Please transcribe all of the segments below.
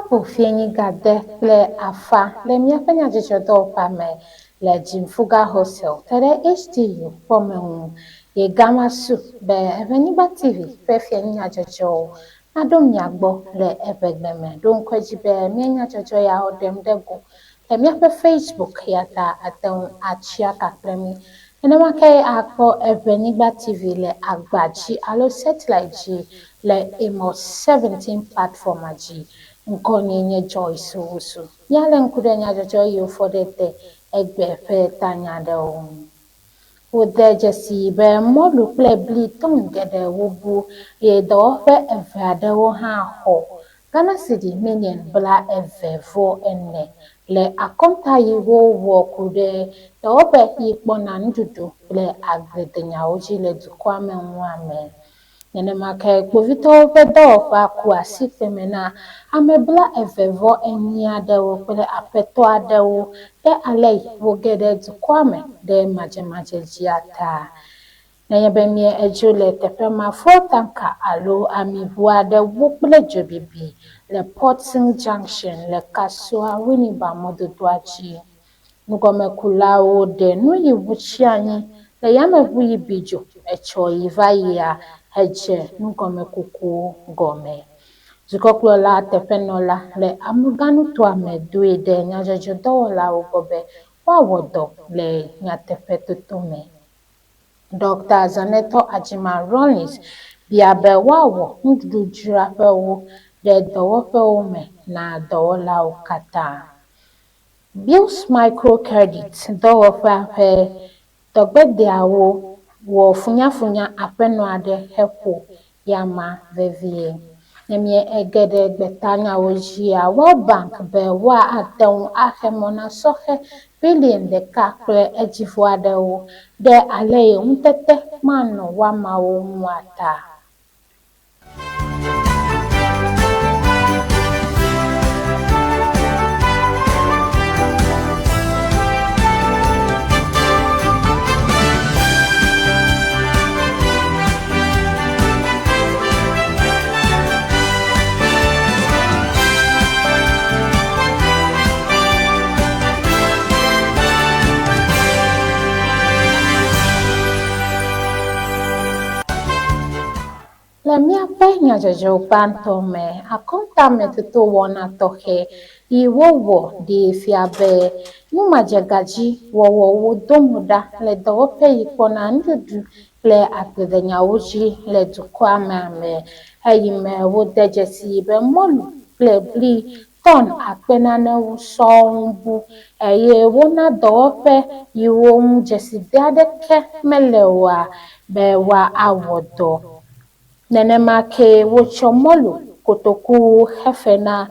Eƒo fiẽnyi gade kple afa le míaƒe nyadzɔdzɔdɔwɔƒea me le Jimfuga Hostel te ɖe HDU kpɔme ŋu ye gama su be Eʋenyigba TV ƒe fiẽnyi nyadzɔdzɔwo naɖo mia gbɔ le Eʋegbe me. Ɖo ŋku edzi be mía nyadzɔdzɔ yawo ɖem ɖe go le míaƒe Facebook ya ta àte ŋu atsia ka kple mí. Nenema ke àkpɔ Eʋenyigba TV le agba dzi alo satellite dzi le Amos 17 platforma dzi. Ŋkɔnyee nye Joyce Owusu. Míalé ŋku ɖe nyadzɔdzɔ yiwo fɔ ɖe te egbe ƒe tanya aɖewo ŋu. Wode dzesii be mɔlu kple bli tɔn geɖewo bu eye dɔwɔƒe eve aɖewo hã xɔ Ghana cedi miliɔn 24 le akɔnta yi wowɔ ku ɖe dɔwɔƒe yi kpɔna nuɖuɖu kple agbledenyawo dzi le dukɔa me ŋua me. Nenema ke kpovitɔwo ƒe dɔwɔƒea ku asi kpeme na ame 41 aɖewo kple aƒetɔ aɖewo ɖe aleyi woge ɖe dukɔa me ɖe madzemadze dzia ta. Nenye be mie edzo le teƒe ma, fuel tanker alo amiʋu aɖe wu kple dzobibi le Portsing Junction le Kasoa Winneba mɔdodoa dzi. Nugɔmekulawo ɖe nu yi ŋu tsi anyi le yameʋu yi bi dzo etsɔ yi va yia hedze nugɔmekuku gɔme. Dukɔkplɔla teƒenɔla le Amuganutoa me doe ɖe nyadzɔdzɔdɔwɔlawo gbɔ be woawɔ dɔ le nyateƒetoto me. Ɖɔkta Zanetor Agyemang Rawlings bia be woawɔ nuɖuɖudzraƒewo ɖe dɔwɔƒewo me na dɔwɔlawo katã. Bills Microcredit dɔwɔƒea ƒe dɔgbedeawo wɔ funyafunya aƒenɔ aɖe heƒo yama vevie. Ne míege ɖe gbetanyawo dzia, World Bank be woate ŋu axe mɔ na sɔhɛ biliɔn ɖeka kple edzivɔ aɖewo ɖe aleyi ŋutete manɔ woamawo ŋua ta. Le míaƒe nyadzɔdzɔ gbãtɔ me, akɔntametoto wɔna tɔxɛ yi wowɔ ɖee fia be numadzegadzi wɔwɔwo do mo ɖa le dɔwɔƒe yi kpɔna nuɖuɖu kple agbledenyawo dzi le dukɔa mea me. Eyime wode dzesii be mɔlu kple bli tɔn akpe nanewo sɔŋ bu eye wona dɔwɔƒe yiwo ŋu dzeside aɖeke mele oa be woawɔ dɔ. Nenema kee wotsɔ mɔlu kotokuwo xe fe na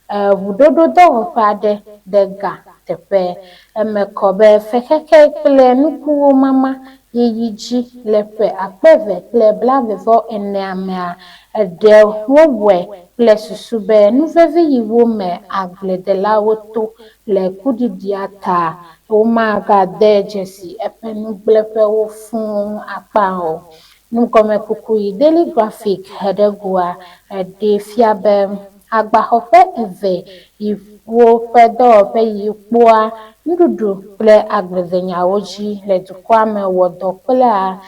ʋuɖoɖodɔwɔƒe aɖe ɖe ga teƒe. Eme kɔ be fexexe kple nukuwo mama yiyi dzi le ƒe 2024 mea, ɖe wowɔe kple susu be nu vevi yiwo me agbledelawo to le kuɖiɖia ta womagade dzesi eƒe nugblẽƒewo fũu akpa o. Nugɔmekuku yi Daily Graphic he ɖe goa ɖee fia be agbaxɔƒe eve yiwo ƒe dɔwɔƒe yi kpɔa nuɖuɖu kple agbledenyawo dzi le dukɔa me wɔ dɔ kplea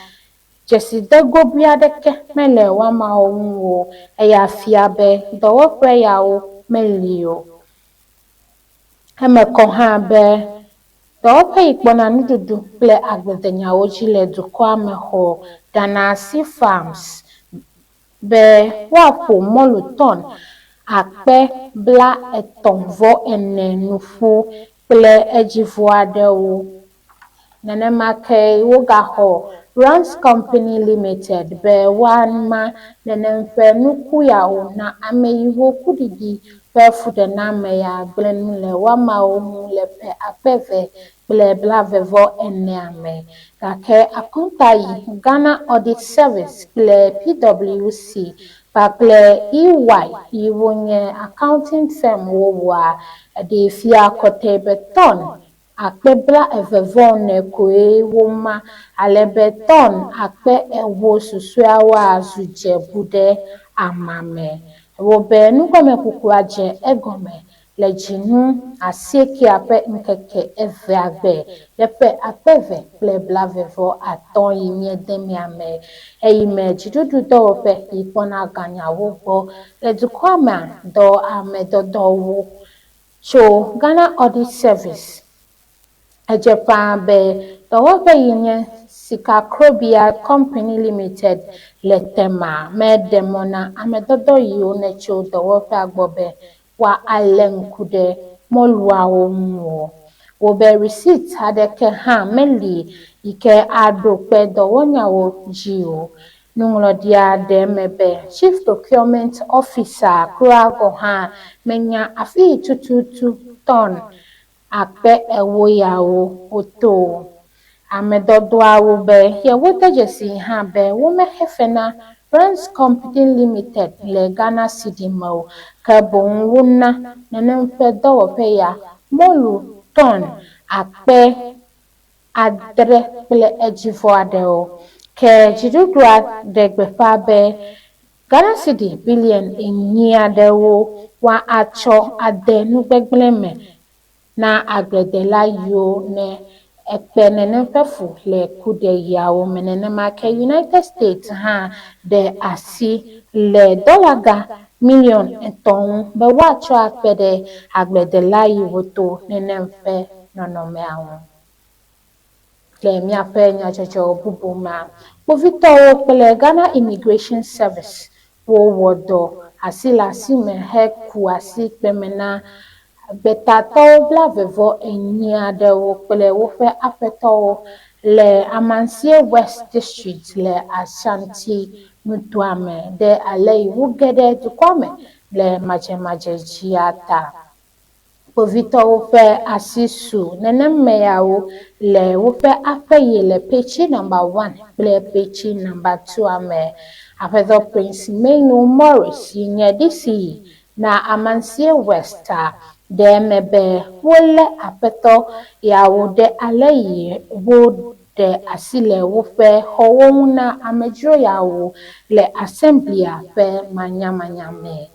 dzesidegobi aɖeke mele woamawo ŋu o, eya fia be dɔwɔƒe yawo meli o. Eme kɔ hã be dɔwɔƒe yi kpɔna nuɖuɖu kple agbledenyawo dzi le dukɔa me xɔ Danasi Farms be woaƒo mɔlu tɔn 34,000 nu ƒu kple edzivɔ aɖewo. Nenema ke wogaxɔ Rance Company Limited be woama nenem ƒe nuku yawo na ameyiwo kuɖiɖi ƒe fuɖename ya gblẽ nu le woamawo ŋu le ƒe 2024 me. Gake akɔnta yi Ghana Audit Service kple PwC kpakple EY yiwo nye accounting firm wo wɔa ɖee fia kɔtɛ be tɔn 20,000 koe woma ale be tɔn 4,000 susɔeawoa zu dze bu ɖe ama me. Wobe nugɔmekukua dze egɔme le dzinu asiekea ƒe ŋkeke evea gbe le ƒe 2025 yi míede mía me, eyime dziɖuɖudɔwɔƒe yi kpɔna ganyawo gbɔ le dukɔa mea dɔ amedɔdɔwo tso Ghana Audit Service. Edze ƒãa be dɔwɔƒe yi nye Sikakrobia Company Limited le Tema meɖe mɔ na amedɔdɔ yiwo netso dɔwɔƒea gbɔ be woalé ŋku ɖe mɔluawo ŋu o. Wobe risit aɖeke hã meli yi ke aɖo kpe dɔwɔnyawo dzi o. Nuŋlɔɖia ɖe eme be Chief Procurement Officer kura gɔ̃ hã menya afi yi tututu tɔn 40,000 yawo woto o. Amedɔdɔawo be yewode dzesii hã be womexe fe na Rans Company Limited le Ghana Cedi me o, ke boŋ wona nenem ƒe dɔwɔƒe ya mɔlu tɔn 6,000 kple edzivɔ aɖewo. Ke dziɖuɖua ɖe gbeƒã be Ghana Cedi biliɔn 4 aɖewo woatsɔ ade nugbegblẽ me na agbledela yiwo ne ekpe nenem ƒe fu le kuɖeɣiawo me. Nenema ke United States hã ɖe asi le dɔlaga miliɔn 3 ŋu be woatsɔ akpe ɖe agbledela yiwo to nenem ƒe nɔnɔmea ŋu. Le míaƒe nyadzɔdzɔ bubu mea, kpovitɔwo kple Ghana Immigration Service wowɔ dɔ asi le asi me heku asi kpeme na gbetatɔwo 44 aɖewo kple woƒe aƒetɔwo le Amansie West District le Ashanti nutoa me ɖe aleyi woge ɖe dukɔa me le madzemadze dzia ta. Kpovitɔwo ƒe asi su nenem meyawo le woƒe aƒe yi le Petsi Nɔmba One kple Petsi Nɔmba Twoa me. Aƒetɔ Prince Menu Morris yi nye DCE na Amansie West a ɖe eme be wolé aƒetɔ yawo ɖe aleyi woɖe asi le woƒe xɔwo ŋu na amedzro yawo le Assemblia ƒe manyamanya me.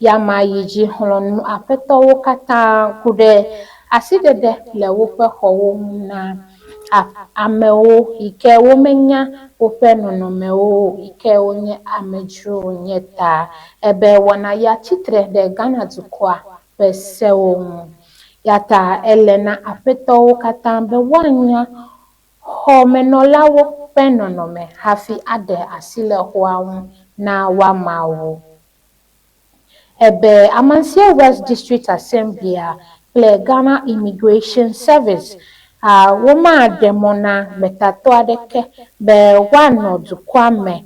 Yama yi dzi xlɔ̃ nu aƒetɔwo katã ku ɖe asiɖeɖe le woƒe xɔwo ŋu na amewo yi ke womenya woƒe nɔnɔmewo o yi ke wonye amedzro wonye ta. Ebe wɔna ya tsi tre ɖe Ghana dukɔa ƒe sewo ŋu. Ya ta ele na aƒetɔwo katã be woanya xɔmenɔlawo ƒe nɔnɔme hafi aɖe asi le xɔa ŋu na woamawo. Ebe Amansie West District Assemblya kple Ghana Immigration Service a womaɖe mɔ na gbetatɔ aɖeke be woanɔ dukɔa me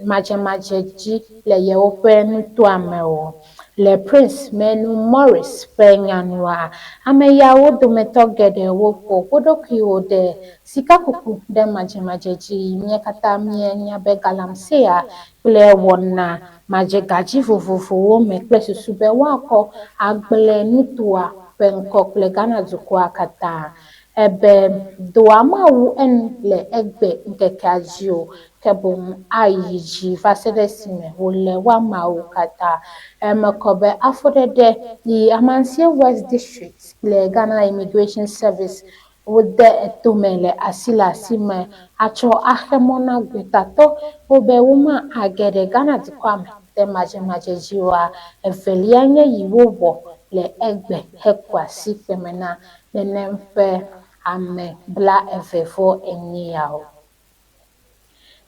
madzemadze dzi le yewoƒe nutoa me o. Le Prince Menu Morris ƒe nya nua, ame yawo dometɔ geɖewo ƒo wo ɖokuiwo ɖe sikakuku ɖe madzemadze dzi. Mía katã míenya be galamsey-a kple wɔna madzegadzi vovovowo me kple susu be woakɔ agblẽ nutoa ƒe ŋkɔ kple Ghana dukɔa katã. Ebe dɔa mawu enu le egbe ŋkekea dzi o, ke boŋ ayi dzi va se ɖe esime wòle woamawo katã. Eme kɔ be afɔɖeɖe yi Amansie West District kple Ghana Immigration Service wode etome le asi le asi me atsɔ axe mɔ na gbetatɔ wo be woma age ɖe Ghana dukɔa me de madzemadze dzi oa, evelia nye yi wowɔ le egbe heku asi kpeme na nenem ƒe ame 44 yawo.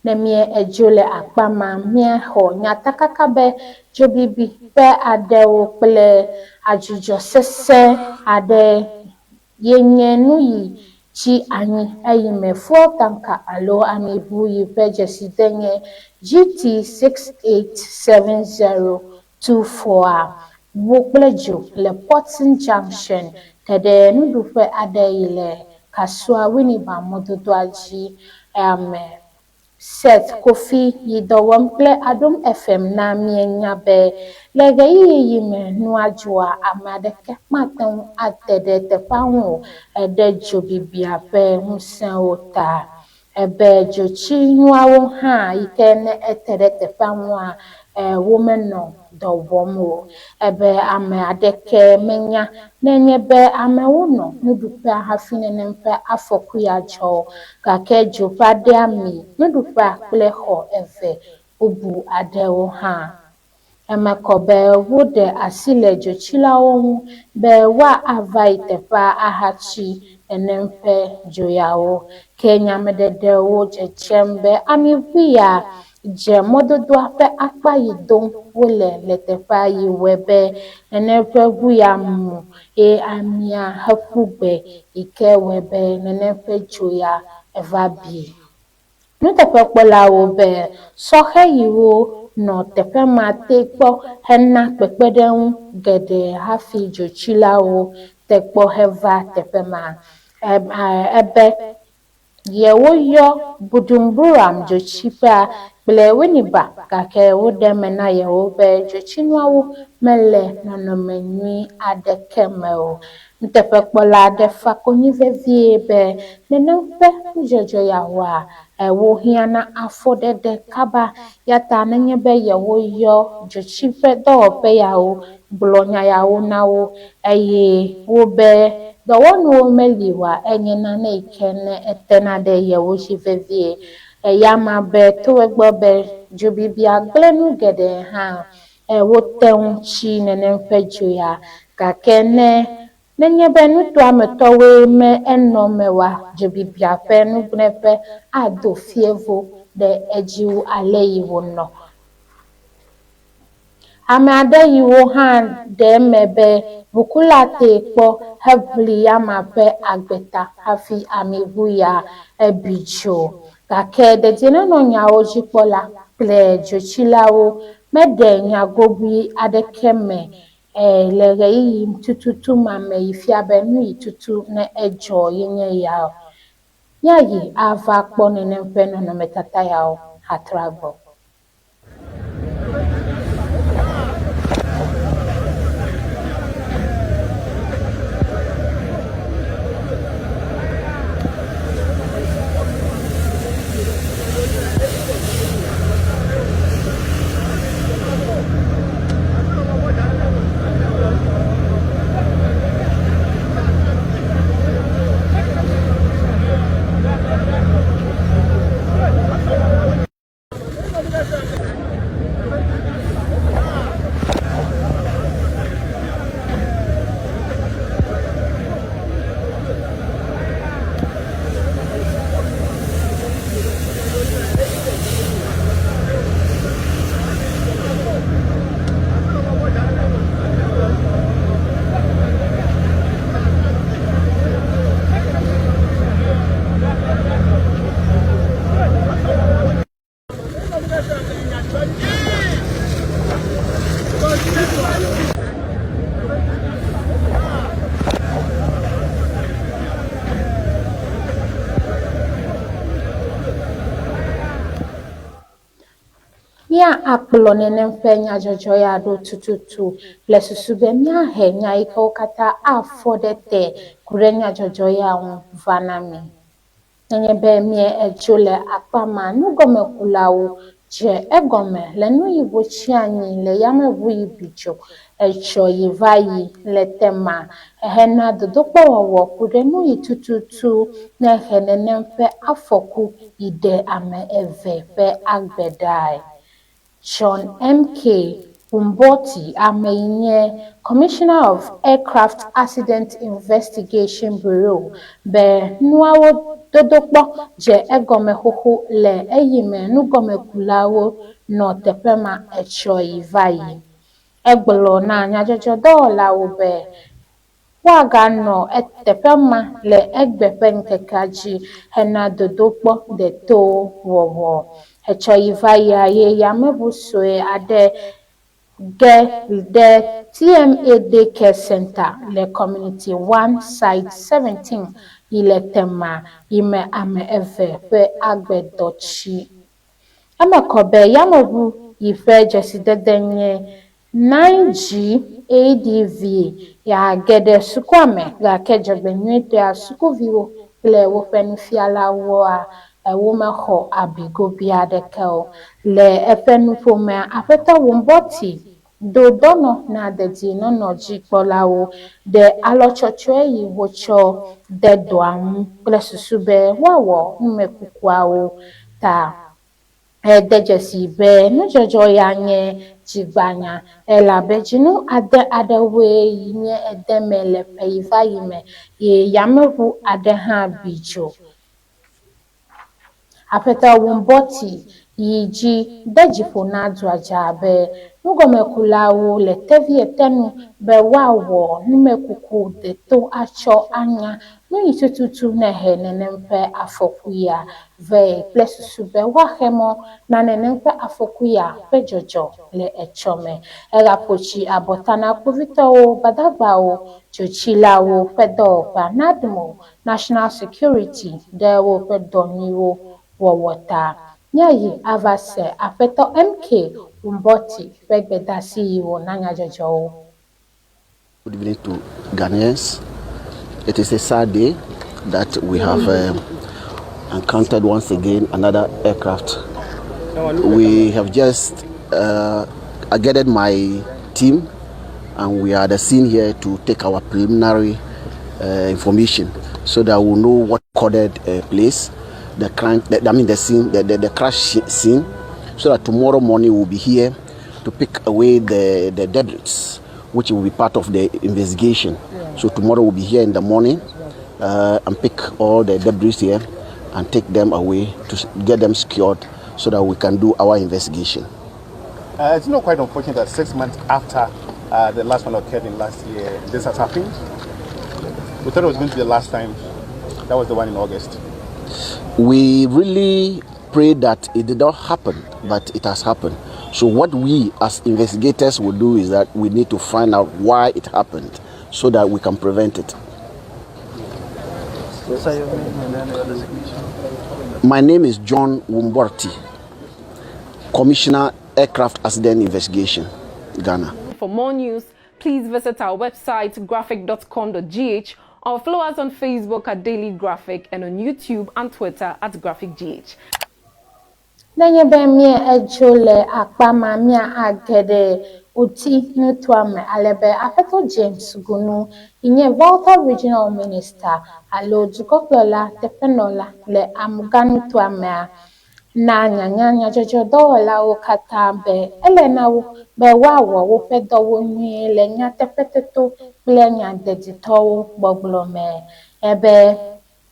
Ne mie edzo le akpa ma, míexɔ nyatakaka be dzobibi ƒe aɖewo kple adzudzɔ sesẽ aɖe ye nye nu yi tsi anyi eyime fuel tanker alo amiʋu yi ƒe dzeside nye GT687024 a ʋu kple dzo le Potsin Junction te ɖe nuɖuƒe aɖe yi le Kasua Winneba mɔdodoa dzi ame. Seth Kofi yi dɔ wɔm kple Adom FM na míenya be le ɣeyiɣi yi me nua dzoa, ame aɖeke mate ŋu ate ɖe teƒea ŋu o ɖe dzobibia ƒe ŋusẽwo ta. Ebe dzotsinuawo hã yi ke ne ete ɖe teƒea ŋua, womenɔ dɔ wɔm o. Ebe ame aɖeke menya nenye be amewo nɔ nuɖuƒea hafi nenem ƒe afɔku ya dzɔ o. Gake dzo ƒe aɖea mi nuɖuƒea kple xɔ eve bubu aɖewo hã. Eme kɔ be woɖe asi le dzotsilawo ŋu be woava yi teƒea ahatsi nenem ƒe dzoyawo. Ke nyameɖeɖewo dzedzem be amiʋu ya dze mɔdodoa ƒe akpa yi dom wole le teƒea yi wɔe be nenem ƒe ʋu ya mu eye amia heƒu gbe yi ke wɔe be nenem ƒe dzo ya eva bi. Nuteƒekpɔlawo be sɔhɛ yiwo nɔ teƒe ma te kpɔ hena kpekpeɖeŋu geɖe hafi dzotsilawo te kpɔ heva teƒe ma. Ebe yewoyɔ Budumburam dzotsiƒea kple Winneba gake woɖe eme na yewo be dzotsinuawo mele nɔnɔme nyui aɖeke me o. Nuteƒekpɔla aɖe fa konyi vevie be nenem ƒe nudzɔdzɔ ya wɔa, wohiã na afɔɖeɖe kaba. Ya ta nenye be yewoyɔ dzotsiƒe dɔwɔƒe yawo, gblɔ nya yawo na wo eye wobe dɔwɔnuwo meli oa, enye nane yi ke ne etena ɖe yewo dzi vevie. Eyama be to egbɔ be dzobibia gblẽ nu geɖe hã, Wote ŋu tsi nenem ƒe dzo ya, gake ne nenye be nutoa me tɔwoe me enɔ me oa, dzobibia ƒe nugblẽƒe ado fievo ɖe edzi wu aleyi wònɔ. Ame aɖe yiwo hã ɖe eme be ʋukula tee kpɔ heʋli yama ƒe agbe ta hafi amiʋu ya ebi dzo. Gake dedienɔnɔnyawo dzikpɔla kple dzotsilawo meɖe nya goboe aɖeke me le ɣeyiɣi tututu ma me yi fia be nu yi tutu ne edzɔ ye nye ya o. Míayi ava kpɔ nenem ƒe nɔnɔmetata yawo hatrɔ gbɔ. Míakplɔ nenem ƒe nyadzɔdzɔ ya ɖo tututu kple susu be míahe nya yi ke wo katã afɔ ɖe te ku ɖe nyadzɔdzɔ ya ŋu va na mi. Nenye be míetso le akpa ma, nugɔmekulawo dze egɔme le nu yi wotsi anyi le yameʋu yi bi dzo etsɔ yi va yi le tema hena dodokpɔwɔwɔ ku ɖe nu yi tututu ne he nenem ƒe afɔku yi ɖe ame eve ƒe agbe ɖae. John MK. Mboti, ame yi nye Commissioner of Aircraft Accident Investigation Bureau be nuawo dodokpɔ dze egɔme xoxo le eyime nugɔmekulawo nɔ teƒe ma etsɔ yi va yi. Egblɔ na nyadzɔdzɔdɔwɔlawo be Woaganɔ teƒe ma le egbe ƒe ŋkekea dzi hena dodokpɔ detowo wɔwɔ. Etsɔ yi va yia ye yameʋu sue aɖe ge ɖe TMA Day Care Centre le Community One Site 17 yi le Tema yi me ame eve ƒe agbe dɔ tsi. Eme kɔ be yameʋu yi ƒe dzesidede nye 9GADV ya ge ɖe sukua me gake dzɔgbenyuitɔea sukuviwo kple woƒe nufialawoa womexɔ abi gobi aɖeke o. Le eƒe nuƒo mea, Aƒetɔ Wombotti do dɔnɔ na dedienɔnɔ dzikpɔlawo ɖe alɔtsɔtsɔe yi wotsɔ de dɔa ŋu kple susu be woawɔ numekukuawo ta. Ede dzesii be nudzɔdzɔ ya nye dzigbanya elabe dzinu ade aɖewoe yi nye ede me le ƒe yi va yi me ye yameʋu aɖe hã bi dzo. Aƒetɔ Wombotti yi dzi de dzi ƒo na dua dzaa be nugɔmekulawo le tevie te nu be woawɔ numekuku deto atsɔ anya nuyi tututu nehe nenem ƒe afɔku ya vɛ kple susu be woaxe mɔ na nenem ƒe afɔku ya ƒe dzɔdzɔ le etsɔme. Egaƒo tsi abɔta na kpovitɔwo, gbadagbawo, dzotsilawo ƒe dɔwɔƒea, NADMO, National Security, ɖe woƒe dɔ nyuiwo wɔwɔ ta. Míayi ava se Aƒetɔ MK Wombotti ƒe gbedasi yi wòna nyadzɔdzɔwo. Good evening to Ghanaians. It is a sad day that we have encountered once again another aircraft. We have just gathered my team and we are at the scene here to take our preliminary information so that we know what recorded place, the crime, the, I mean the scene, the, the, the crash scene, so that tomorrow morning we'll be here to pick away the, the debris, which will be part of the investigation. Yeah. So tomorrow we'll be here in the morning and pick all the debris here and take them away to get them secured so that we can do our investigation. It's not quite unfortunate that 6 months after the last one occurred in last year, this has happened. We thought it was going to be the last time. That was the one in August. We really pray that it did not happen, but it has happened. So what we as investigators will do is that we need to find out why it happened so that we can prevent it. My name is John Wumborti, Commissioner Aircraft Accident Investigation, Ghana. For more news, please visit our website graphic.com.gh or follow us on Facebook at Daily Graphic and on YouTube and Twitter at Graphic GH. Nenye be mía edzo le akpa ma mía age ɖe Oti nutoa me ale be Aƒetɔ James Gunu yi nye Volta Regional Minister alo dukɔkplɔla teƒenɔla le Amuga nutoa mea na nyanya nyadzɔdzɔdɔwɔlawo katã be ele na wo be woawɔ woƒe dɔwo nyuie le nyateƒetoto kple nyadeditɔwo gbɔgblɔ me. Ebe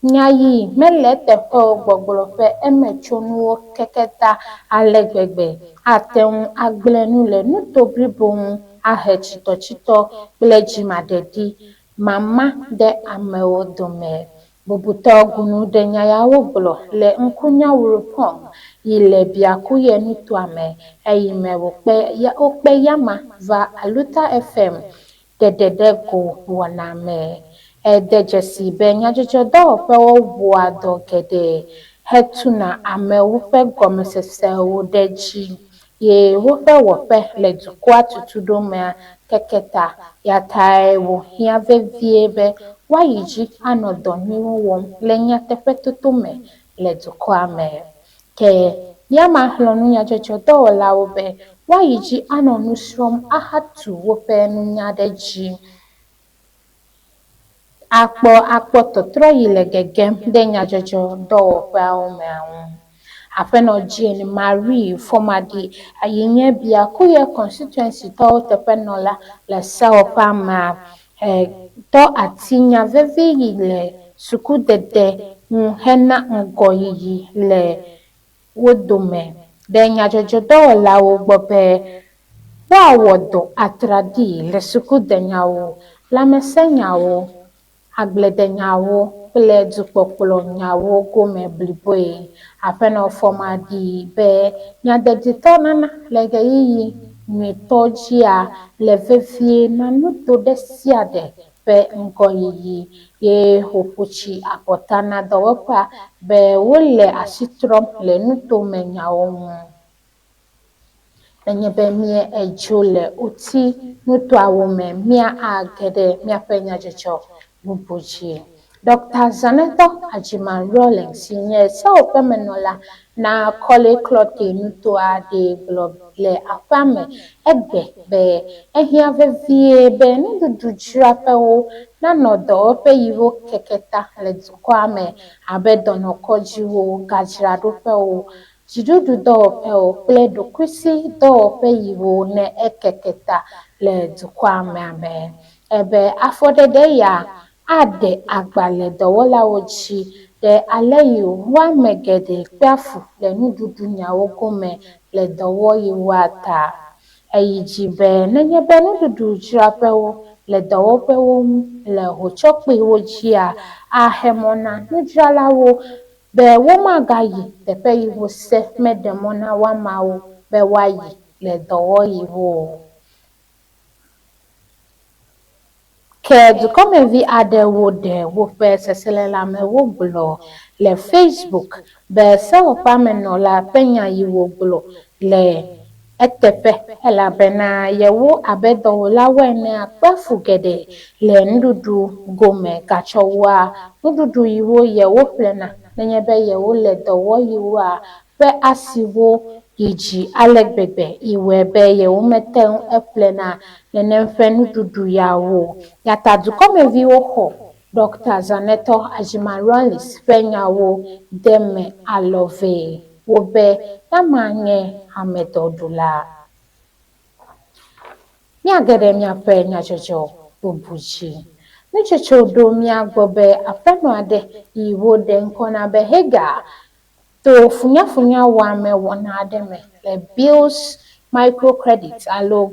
nya yi mele eteƒe o gbɔgblɔ ƒe emetsonuwo keke ta ale gbegbe ate ŋu agblẽ nu le nuto blibo ŋu ahe tsitɔtsitɔ kple dzimaɖeɖi mama ɖe amewo dome. Bubutɔ Gunu ɖe nya yawo gblɔ le Ŋkunyawuropɔŋ yi le Biakuye nutoa me eyime wòkpe wokpe yama va Aluta FM ɖeɖe ɖe go wɔna me. Ede dzesi be nyadzɔdzɔdɔwɔƒewo wɔa dɔ geɖe hetuna amewo ƒe gɔmesesewo ɖe dzi ye woƒe wɔƒe le dukɔa tutuɖo mea keke ta. Ya tae wòhiã vevie be woayi dzi anɔ dɔ nyuiwo wɔm le nyateƒetoto me le dukɔa me. Ke yama xlɔ̃ nu nyadzɔdzɔdɔwɔlawo be woayi dzi anɔ nu srɔ̃m ahatu woƒe nunya ɖe dzi. Akpɔ akpɔ tɔtrɔ yi le gegem ɖe nyadzɔdzɔdɔwɔƒeawo mea ŋu. Aƒenɔ Jane Marie Fomadi yi nye Biakuye constituency tɔwo teƒenɔla le sewɔƒea mea tɔ ati nya vevi yi le sukudede ŋu hena ŋgɔyiyi le wo dome ɖe nyadzɔdzɔdɔwɔlawo gbɔ be woawɔ dɔ atraɖii le sukudenyawo, lãmesẽnyawo, agbledenyawo kple dukpɔkplɔnyawo gome bliboe. Aƒenɔ Fomadi be nyadeditɔ nana le ɣeyiɣi nyuitɔ dzia le vevie na nuto ɖe sia ɖe ƒe ŋgɔyiyi ye wòƒo tsi abɔta na dɔwɔƒea be wole asi trɔm le nutomenyawo ŋu. Nenye be mía edzo le Oti nutoawo me, mía age ɖe míaƒe nyadzɔdzɔ bubu dzi. Ɖɔkta Zanetor Agyeman Rawlings si nye sewɔƒemenɔla na Korle Klottey nutoa ɖee gblɔ le aƒea me egbe be ehiã vevie be nuɖuɖudzraƒewo nanɔ dɔwɔƒe yiwo keke ta le dukɔa me abe dɔnɔkɔdziwo, gadzraɖoƒewo, dziɖuɖudɔwɔƒewo kple ɖokuisidɔwɔƒe yiwo ne ekeke ta le dukɔa mea me. Ebe afɔɖeɖe ya aɖe agba le dɔwɔlawo dzi ɖe aleyi woame geɖe kpea fu le nuɖuɖunyawo gome le dɔwɔɣiwoa ta. Eyi dzi be nenye be nuɖuɖudzraƒewo le dɔwɔƒewo ŋu le hotsɔkpuiwo dzia, ahe mɔ na nudzralawo be womagayi teƒe yiwo se meɖe mɔ na woamawo be woayi le dɔwɔɣiwo o. Ke dukɔmevi aɖewo ɖe woƒe seselelãmewo gblɔ le Facebook be sewɔƒeamenɔla ƒe nya yi wògblɔ le eteƒe elabena yewo abe dɔwɔlawo enea kpea fu geɖe le nuɖuɖu gome gatsɔ wua nuɖuɖu yiwo yewo ƒlena nenye be yewole dɔwɔɣiwoa ƒe asiwo yi dzi ale gbegbe yi wɔe be yewomete ŋu eƒlena nenem ƒe nuɖuɖu yawo o. Yata dukɔmeviwo xɔ Ɖɔkta Zanetor Agyeman Rawlings ƒe nyawo de me alɔ vee wo be yama nye amedɔɖula. Míage ɖe míaƒe nyadzɔdzɔ bubu dzi. Nutsotso ɖo mía gbɔ be aƒenɔ aɖe yi woɖe ŋkɔ na be Hagar To funyafunyawɔame wɔna aɖe me le Bills Microcredit alo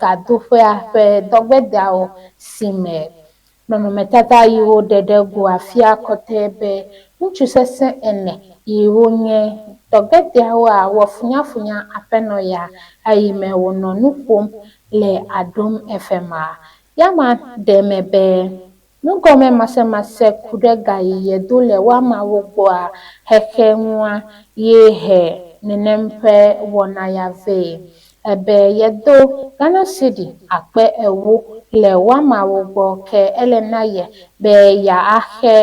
gadoƒea ƒe dɔgbedeawo si me, nɔnɔmetata yiwo ɖe ɖe goa fia kɔtɛ be ŋutsu sesẽ ene yiwo nye dɔgbedeawoa wɔ funyafunya aƒenɔ ya eyime wònɔ nu ƒom le Adom FM a. Yama ɖe eme be Nugɔmemasemase ku ɖe ga yi yedo le woamawo gbɔa xexe ŋua ye he nenem ƒe wɔna ya vɛ. Ebe yedo Ghana cedi 4000 le woamawo gbɔ ke ele na ye be yeaxe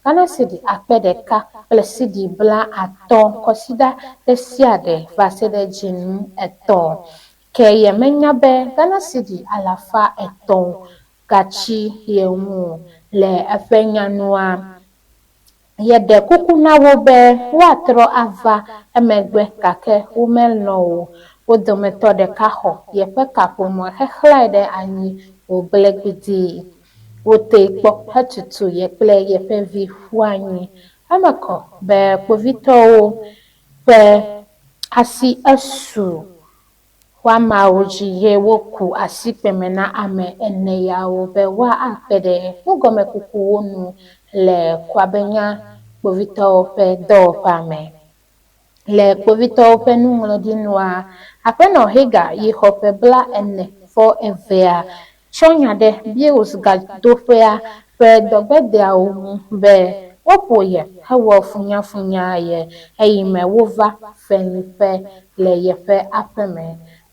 Ghana cedi 1000 kple cedi 50 kɔsiɖa ɖe sia ɖe vaseɖe dzinu etɔ̃. Ke yemenya be Ghana cedi 300 gatsi ye ŋu o. Le eƒe nya nua, yeɖe kuku na wo be woatrɔ ava emegbe gake womelɔ̃ o. Wo dometɔ ɖeka xɔ yeƒe kaƒomɔ hexlãe ɖe anyi wògblẽ gbidii. Wotee kpɔ hetutu ye kple yeƒe vi ƒu anyi. Eme kɔ be kpovitɔwo ƒe asi esu Woamawo dzi ye woku asikpeme na ame ene yawo be woakpe ɖe nugɔmekukuwo nu le Kwabenya kpovitɔwo ƒe dɔwɔƒea me. Le kpovitɔwo ƒe nuŋlɔɖi nua, Aƒenɔ Hagar yi xɔ ƒe 42a tsɔ nya ɖe Beals gadoƒea ƒe dɔgbedeawo ŋu be woƒo ye hewɔ funyafunya ye eyime wova fenyiƒe le yeƒe aƒeme.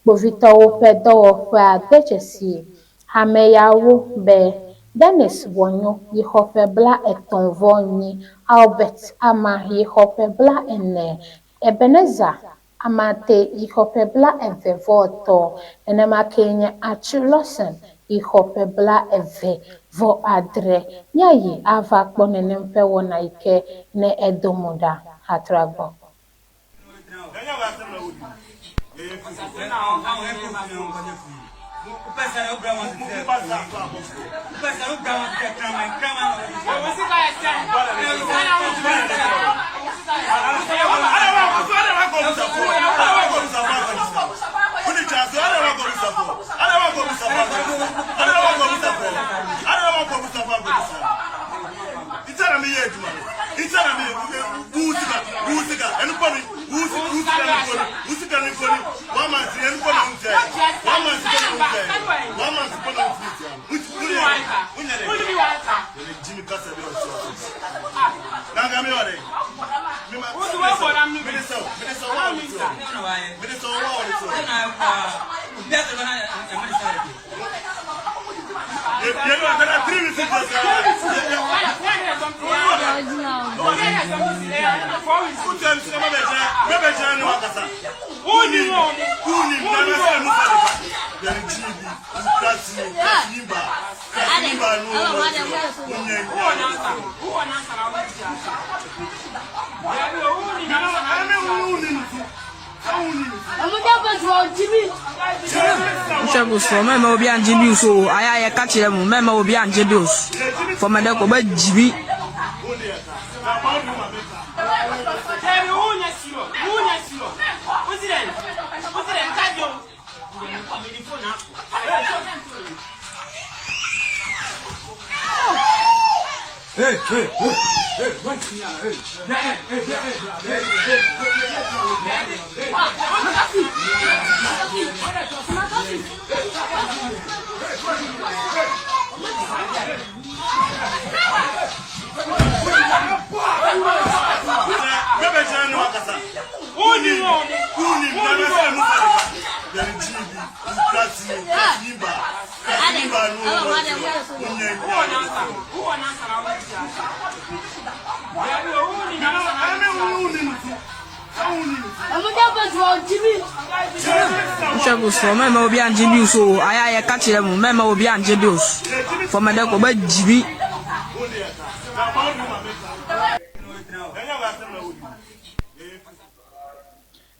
Kpovitɔwo ƒe dɔwɔƒea de dzesi hameyawo be Dennis Wɔnyo yi xɔ ƒe 34, Albert Amah yi xɔ ƒe 40, Ebenezer Amate yi xɔ ƒe 23, nenema kee nye Atsu Lawson yi xɔ ƒe 29. Míayi ava kpɔ nenem ƒe wɔna yi ke ne edo mo ɖa hatrɔ agbɔ. Nhwɛ go so mɛma obi angye bills o ayɛ a yɛka kyerɛ mo mɛma obi angye bills fɔmɛdɛ kɔ bɛ gyibi. Nhwɛ go so mɛma obi angye bills o ayɛ a yɛka kyerɛ mo mɛma obi angye bills fɔmɛdɛ kɔ bɛ gyibi.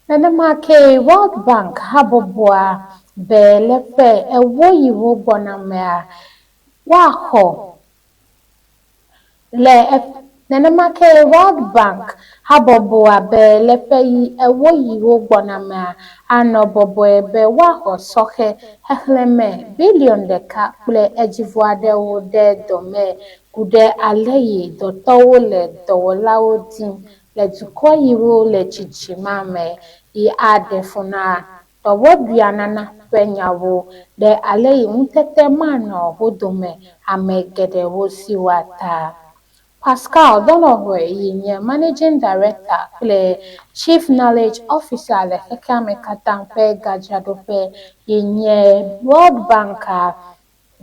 Nenema kee World Bank habɔbɔa be le ƒe ewo yiwo gbɔna mea, woaxɔ le Nenema kee World Bank habɔbɔa be le ƒe ewo yiwo gbɔna mea, anɔ bɔbɔe be woaxɔ sɔhɛ xexlẽme biliɔn ɖeka kple edzivɔ aɖewo ɖe dɔ me ku ɖe aleyi dɔtɔwo le dɔwɔlawo dim le dukɔ yiwo le tsitsima me yi aɖe fu na dɔwɔɖuia nana ƒe nyawo ɖe aleyi ŋutete manɔ wo dome ame geɖewo si oa ta. Pascal Donohoe yi nye Managing Director kple Chief Knowledge Officer le xexeame katã ƒe gadzraɖoƒe yi nye World Bank-a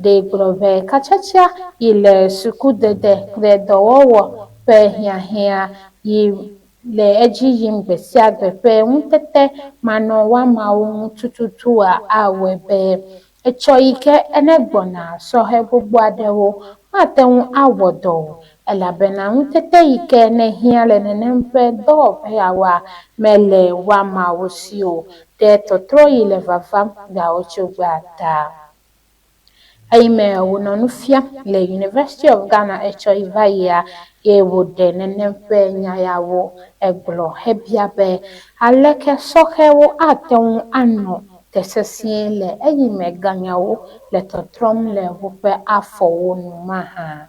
ɖee gblɔ be katsatsa yi le sukudede kple dɔwɔwɔ ƒe hiahiã yi le edzi yim gbesiagbe ƒe ŋutete manɔ woamawo ŋu tututua awɔe be etsɔ yi ke ene gbɔna sɔhɛ gbogbo aɖewo mate ŋu awɔ dɔ o elabena ŋutete yi ke nehiã le nenem ƒe dɔwɔƒeawoa mele woamawo si o ɖe tɔtrɔ yi le vavam gbeawotsogbea ta. Eyime wònɔ nu fiam le University of Ghana etsɔ yi va yia, ye wòɖe nenem ƒe nya yawo egblɔ hebia be aleke sɔhɛwo ate ŋu anɔ te sesĩe le eyime ganyawo le tɔtrɔm le woƒe afɔwo nu mahã.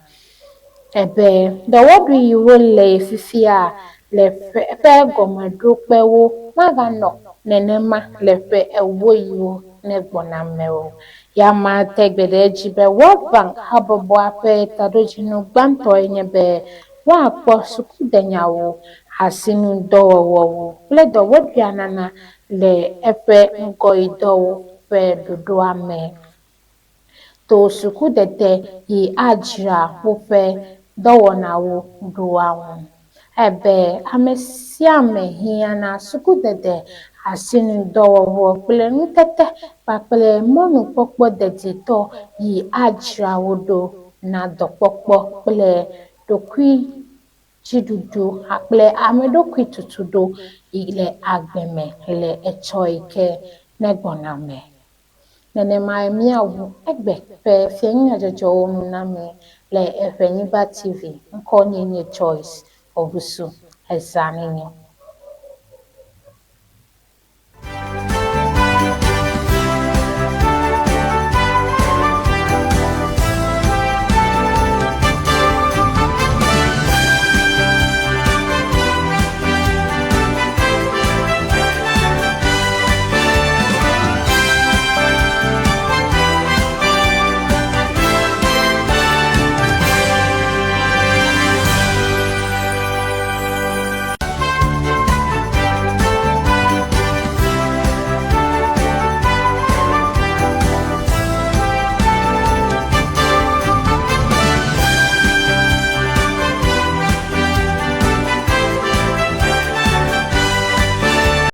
Ebe dɔwɔɖui yiwo le fifia le ƒe ƒe gɔmeɖokpewo maganɔ nenema le ƒe ewo yiwo negbɔna me o. Ya ma te gbe ɖe edzi be World Bank habɔbɔa ƒe taɖodzinu gbãtɔe nye be woakpɔ sukudenyawo, asinudɔwɔwɔwo kple dɔwɔɖuia nana le eƒe ŋgɔyidɔwo ƒe ɖoɖoa me. To sukudede yi adzra woƒe dɔwɔnawo ɖoa ŋu. Ebe ame sia ame hiã na sukudede, asinudɔwɔwɔ kple ŋutete kpakple mɔnukpɔkpɔ deditɔ yi adzra wo ɖo na dɔkpɔkpɔ kple ɖokuidziɖuɖu kple ameɖokuitutuɖo yi le agbe me le etsɔ yi ke negbɔna me. Nenemae míawu egbe ƒe fianyadzɔdzɔwo nu na mi le Eʋenyigba TV. Ŋkɔnye nye Joyce Owusu. Ezã nenyo.